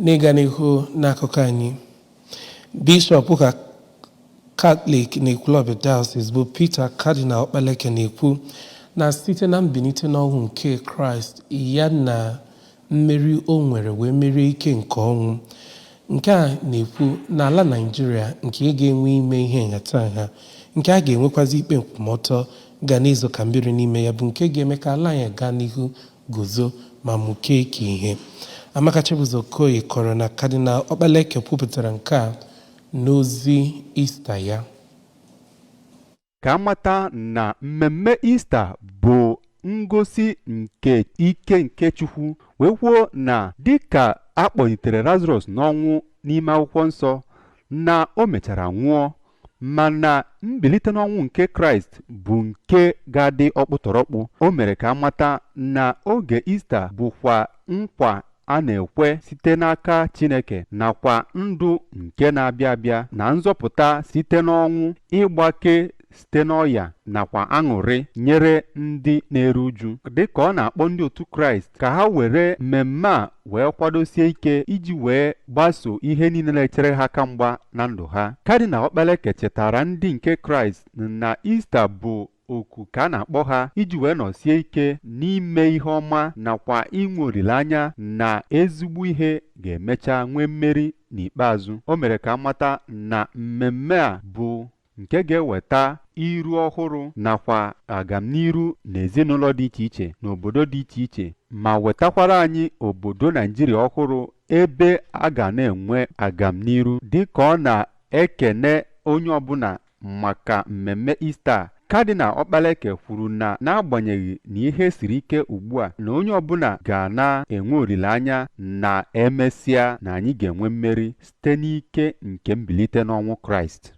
N'ịga n'ihu n'akụkọ anyị, Bishọp ụka Katọlik n'Ekwulọbịa Diocese bụ Peter Cardinal Okpaleke na-ekwu na site na mbilite n'ọnwụ nke Kraịst ya na mmeri o nwere wee merie ike nke ọnwụ, nke a na-ekwu na ala Naịjirịa nke ga-enwe ime ihe nhatanha nke a ga-enwekwazi ikpe nkwụmọtọ ga na-ezo ka mmiri n'ime ya bụ nke ga-eme ka ala anyị gaa n'ihu guzo ma mukee ka ihe. Amaka Chibuzo Okoye kọrọ na Cardinal Okpaleke kwupụtara nke a n'ozi Ista ya. Ka amata na mmemme Ista bụ ngosi nke ike nke Chukwu, wee kwuo na dịka a kpọlitere Lazarus n'ọnwụ n'ime akwụkwọ nsọ na o mechara nwụọ, mana mbilite n'ọnwụ nke Kraịst bụ nke ga-adị ọkpụtọrọkpụ. O mere ka amata na oge Ista bụkwa nkwa a na-ekwe site n'aka Chineke nakwa ndụ nke na-abịa abịa na nzọpụta site n'ọnwụ, ịgbake site n'ọya nakwa aṅụrị nyere ndị na-eru uju. Dịka ọ na-akpọ ndị otu Kraịst ka ha were mmemme a wee kwadosie ike iji wee gbaso ihe niile na-echere ha aka mgba na ndụ ha, Kadịnal Okpaleke chetara ndị nke Kraịst na Ista bụ oku ka a na-akpọ ha iji wee nọsie ike n'ime ihe ọma nakwa inwe olileanya na ezigbo ihe ga-emecha nwee mmeri n'ikpeazụ. O mere ka amata na mmemme a bụ nke ga-eweta iru ọhụrụ nakwa agamniru n'ezinụlọ dị iche iche n'obodo dị iche iche, ma wetakwara anyị obodo Naijiria ọhụrụ ebe a ga na-enwe agamniru. Dịka ọ na-ekene onye ọbụla maka mmemme Ista, Kadịnal Okpaleke kwuru na n'agbanyeghị na ihe siri ike ugbu a, na onye ọbụla ga na-enwe olileanya na emesịa na anyị ga-enwe mmeri site n'ike nke mbilite n'ọnwụ Kraịst.